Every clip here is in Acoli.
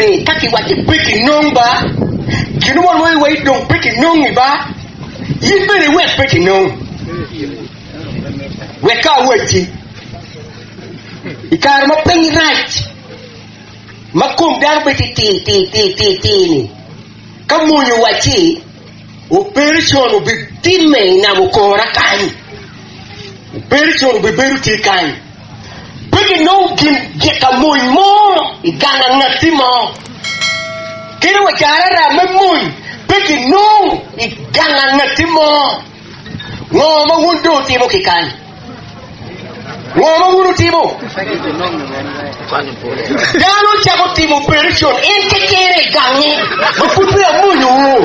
Ni ka kiwacci pe kinong ba, gin mo nwoyo wai dong pe kinongi ba, in bene iwek pe kinong. Wek ka awacci, i kare ma piny rac, ma kom dano bedo ti ti ti ti ti ni, ka mony owacci operecon obitimme i nam okora kany, operecon obibedo tye kany. Pe ginongo gin gika mony mo i gang angatti mo, kadi wa carara me mony pe ginongo i gang angatti mo. Ngo ma wun dong wutimo ki kany? Ngo ma wun wutimo? Dano cako timo operecon en kekene i gange ma pud peya amonyowu.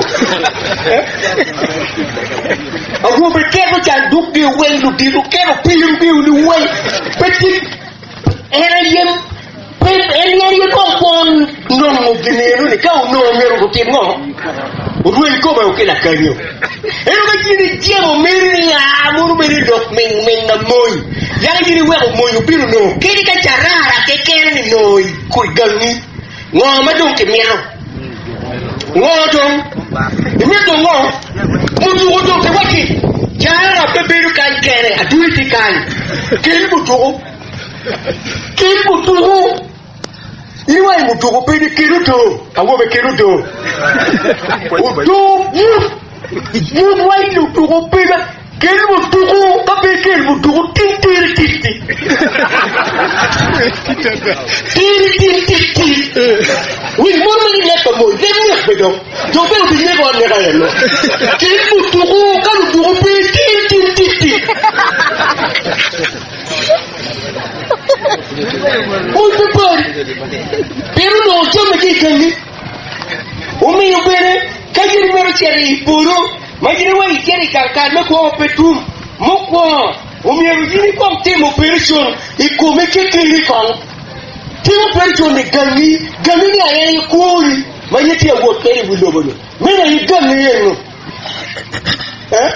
Awobe keto candukgi weng, ludito keto pilimgi weng. Pe tye en aye pe en aye kong kwongo nongo gin eno-ni. Ka onongo myero gutim ngo? Orweny kome o ki lakanyo. Ento ka in ijemo meri ni aa mono bedo i lok ming ming na mony, yaka in iweko mony obino nongo kadi ka carara keken ni nongo i gangi. Ngo ma dong kimito? Ngo dong? Imito dong ngo? Mutuku dong kiwacci carara pe bedo kany kene, adwogi tye kany. Kel mutuku. Kel mutuku. In wa i mutuku pe ni kel odo. Awobe kel odo. Odo but. But wa i mutuku pe kel mutuku ka pe ikel mutuku tin teri titti. Teri tin titti. Winy mono ma gileb pa mony leb nek be dong. Jo bene obinego aneka eno. Kel mutuku ka lutuku pe tin tin titti. Mony pe pari pien onongo jami tye i gangi. Omiyo bene ka in imito cito i polo ma in iweko icito i gang kal me kwo ma pe tum, mukwongo omyero in ikong tim operecon i komi kekeni kong. Tim operecon i gangi, gangi-ni aye aye kwoni ma in itye ka wot kwede i wi lobo-ni. Meno aye gangi eno. Eh?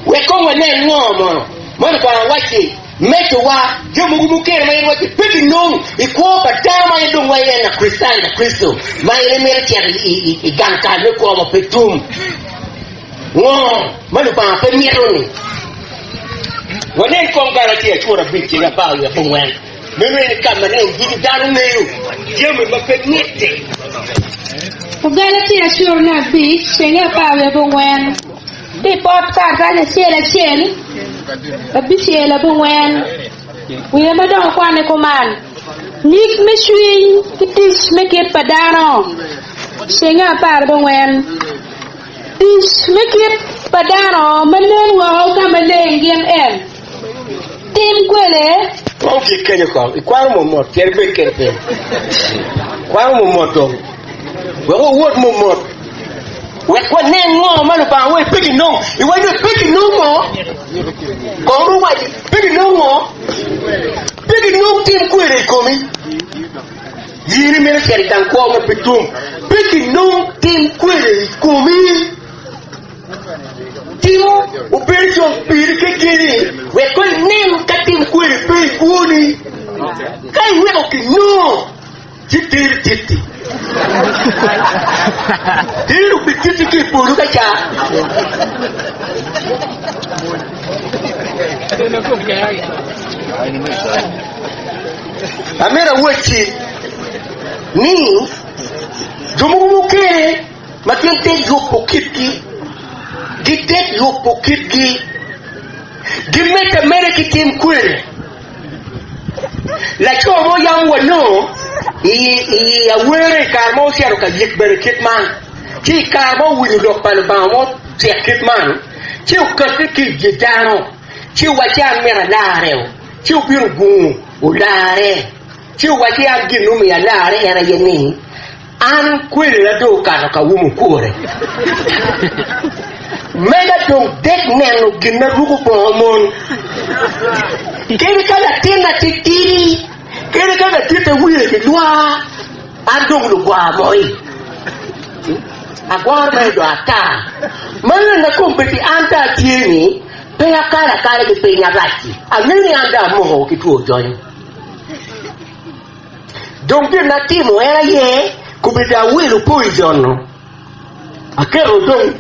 Wek kong wanen ngo mono ma Lubanga wacci meddowa jo mogo mukene ma en wacci pe ginong i kwo pa dano ma en dong wa en Lakricitayo, Lakricito ma en emito cito i gang kal me kwo ma pe tum. Ngo ma Lubanga pe mito-ni? Wanen kong Galatia cura abic ceng 14. Meno en ka ma neno ducu dano ngeyo jami ma pe mitte. Galatia curane abic cenge 14. Pi pot karatac acel acel abicel abongwen, wiye ma dong okwanne kuman, Nyig me Cwiny ki Tic me Kit pa Dano, cenge 14. Tic me kit pa dano ma nen woko ka maleng gin en, Tim kwele. Kong kit kenyo kong, ikwano mot mot, pien ibed kede piny. Kwano mot mot dong, wek wawot mot mot, wek wanen ngo ma Lubanga waco pe ginong. Iwaco ni pe ginong ngo? Kong dong waci, pe ginong ngo? Pe ginong tim kwede i komi. In imito cito i gang kwo ma pe tum, pe ginong tim kwede i komi. Timo obedo con piri kekeni wek kong inen ka tim kwede pe i kwoni. Ka iweko kinongo, ci teri titti. Teri obititti ki i polo ka ca. Amito awacci ni jo mogo mukene ma gin te yubo kitgi, gitek yubo kitgi, gimedde ameda ki tim kwede. Laco mo yam wanongo i awere i kare ma ocito ka yik bene kit man, ci i kare ma owinyo lok pa Lubanga mo cek kit man, ci okatti ki i dye dano, ci owacci an myero alarreo, ci obino ogungo olarre, ci owacci an gin mumiyo alarre en aye ni, An kwedena dong okato ka wumo kure. Mega dong dek neno gin ma ruko bongo mon. Kadi ka latinna titidi, kadi ka laditte wiye kilwar, an dong lugwar moi. Agwaro mere dong ata. Meno en kombeddi an dong atye ni pe akalo akala ki piny arac-ci. Angeyo ni an dong amoko ki two jonyo. Dong gin ma atimo en aye kobedo awilo poison-nu, aketo dong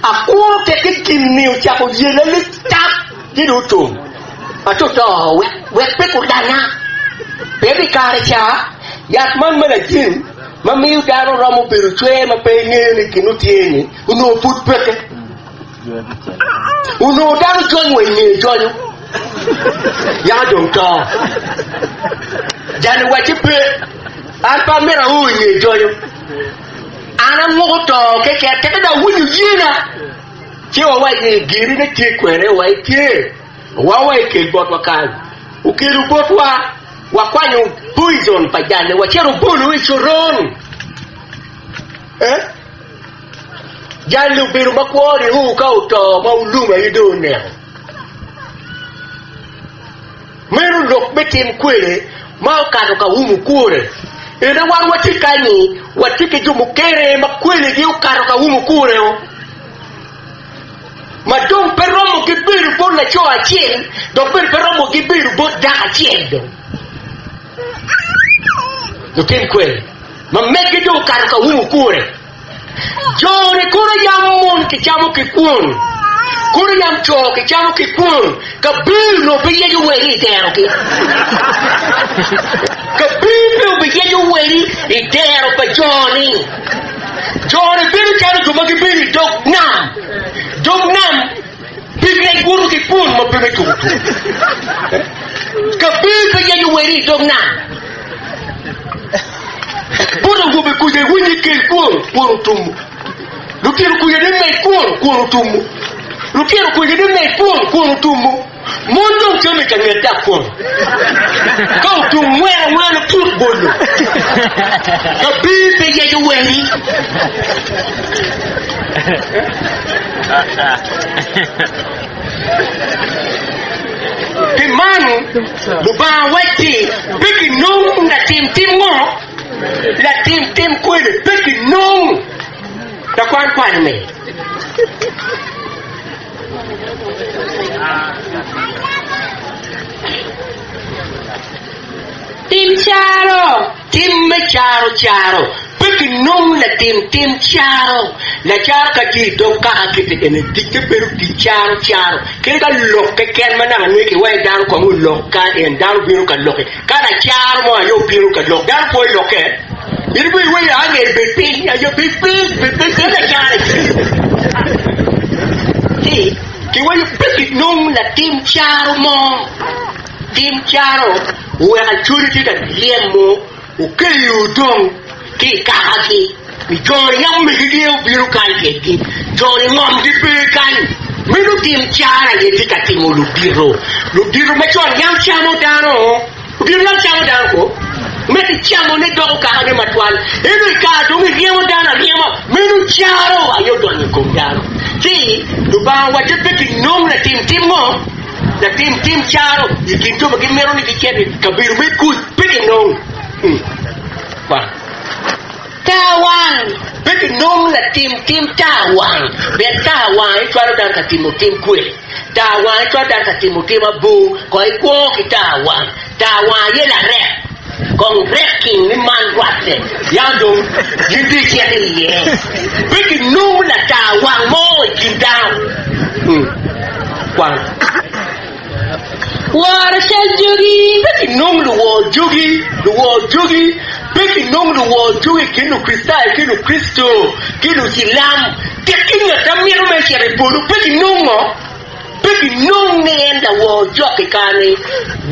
akuro tekke gin-ni ocako yela litap ci dong otum, ato to wek pe gulanya. Pien i kare ca, yat man ma lajing ma miyo dano romo bedo cwer ma pe ingeyo ni gin otye-ni onongo pud peke. Onongo dano jony wa i nge jonyo, yaka dong to. Jani wacci pe, an pe amito ao i nge jonyo. An anguko to keken, teke dong awinyo yena, ci wawaco ni girine tye kwene wa itye, wa wa ikel botwa kany. Okelo botwa, wakwanyo poison pa jani wacito obolo i coron. Eh? Jal-li obedo makwo ni-u ka oto ma olum aye dong oneko. Meno lok me tim kwele ma okato ka umo kwone. Ene wan watye kany-nyi, watye ki jo mukene ma kwelegi okato ka umo kwone-o, ma dong pe romogi bedo bot laco acel, dok bene pe romogi bedo bot dako acel dong. Lutim kwele ma meggi dong okato ka umo kwone. Jo-ni kono yam mon kicamo ki kwon, kono yam co kicamo ki kwon, kabir onongo pe yeco weri i derogi. Kabir pe obiyeco weri i dero pa jo-ni. Jo-ni bedo calo jo ma gibedo i dog nam, dog nam pig rec woto ki kwon ma pe me tuko tuko. Kabir pe yeco weri i dog nam. Bot awobe kuca iwinyo ikel kwon, kwon otumo. Lutino kuca ni med kwon, kwon otumo. Lutino kuca ni med kwon, kwon otumo. Mon dong cam i ka nget dak kwon. Ka otum ngwero angwera put bolo. Kabir pe yeco weri. Pi man, Lubanga wacci, Pe kinong latim tim ngo? Latim tim kwede pe kinong. Lakwan kwan me. Tim caro. Tim me caro caro. Pe kinong latim tim caro. Lacaro ka tye i dog kaka kite eni, ticce bedo tic caro caro. Kadi ka lok keken ma naka nongo kiwaco dano kong olok ka en dano bino ka loki. Ka lacaro mo aye obino ka lok, dano pwoyo lokke. In ibino iwaco ange bed piny, aye bed piny, bed piny, pien lacaro aye tye. Ci kiwaco pe kinong latim caro mo. Tim caro oweko Acholi tye ka ryemo okeyo odong ki i kakagi. Jo-ni yam megigi aye obino kany kwedgi, jo-ni ngomgi pe kany. Meno tim caro aye tye ka timo ludito. Ludito macon yam camo dano, ludito yam camo dano ko, me kicamone doko kakane matwal. Ento i kare dong iryemo dano aryema, meno caro aye odonyo i kom dano. Ci Lubanga owacce pe kinong latim tim ngo? Latim tim caro i kin jo ma gimito ni gicit i kabedo me kuc pe ginong kwan. Tar wang. Pe ginong latim tim tar wang, pien tar wang aye cwalo dano ka timo tim kwele. Tar wang aye cwalo dano ka timo tim abor. Kong ikwo ki tar wang. Tar wang aye larek. Kong rekking ni man rwatte, yam dong gin dong icito iye. Pe ginongo latar wang mo i kin dano. Kwan. Woro cal jogi. Pe kinong luwor jogi, luwor jogi. Pe kinong luwor jogi i kin Lukricitayo ki Lukricito ki Lucilam. Tek ki ngat ma mito me cito i polo pe kinongo. Pe kinong ni en lawor jok i kare-ni,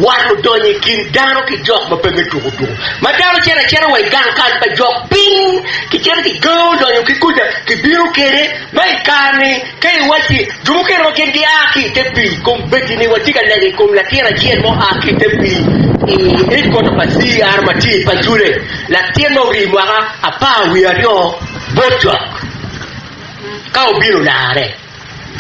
wat odonyo i kin dano ki jok ma pe me tuko tuko. Ma dano cito acita wa i gang kal pa jok piny, kicito kigengo donyo ki kuca, kibino kwede. Ma i kare-ni, ka iwacci, jo mukene ma gin gia ki i te pii, kombeddi-ni watye ka lego i kom latin acel ma oa ki i te pii i headquarter pa CR ma tye i Pajule, latin ma ori mwaka apar wiye aryo bot jok ka obino larre.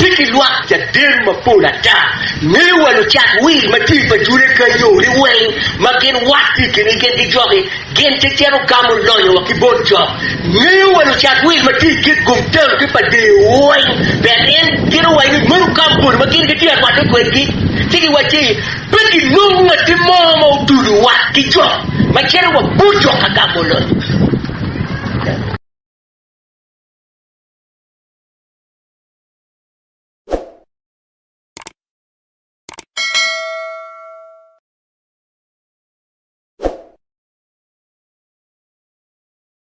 Tye ki lwak caden mapol ata. Ngeyo wa lucat wil ma tye i pacule kanyo ni weng ma gin wat tye i kingi gin ki jogi, gin ce cito gamo lonyo wa ki bot jok. Ngeyo wa lucat wil ma tye i Kitgum town ki pa Deyo weng pien en gin owaco ni meno kampuni ma gin gitye arwatte kwedgi ci giwacci pe ginongo ngatti mo ma otudo wat ki jok ma cito wa bot jok ka gamo lonyo.